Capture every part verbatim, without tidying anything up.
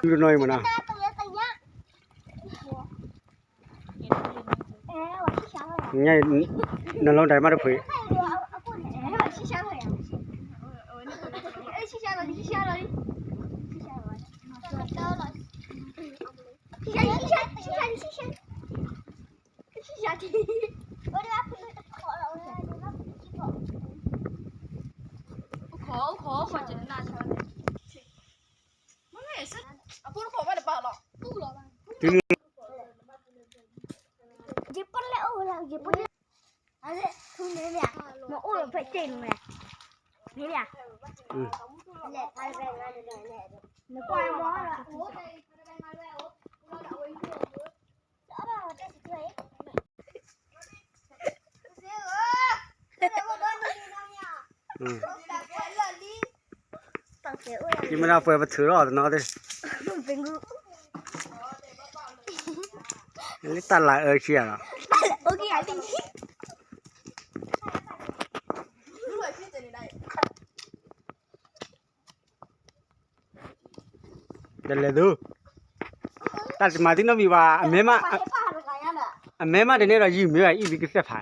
Lu noi mana. Ngai, na long dai ma da phui. Ki mana poi ba thu lo no de. Li ta la er chi ya la. Dale du. Tal ma ti no mi ba, a me ma, a me ma de ne ra yi mi ba, i bi ki se pha.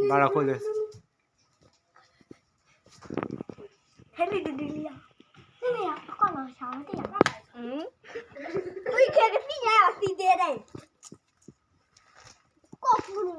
Ba la ko le. Heli de de ya. Ni ya, ko lo sa ma ti ya. Ui, ke ke ti ya, ti de de. Ko pu ni.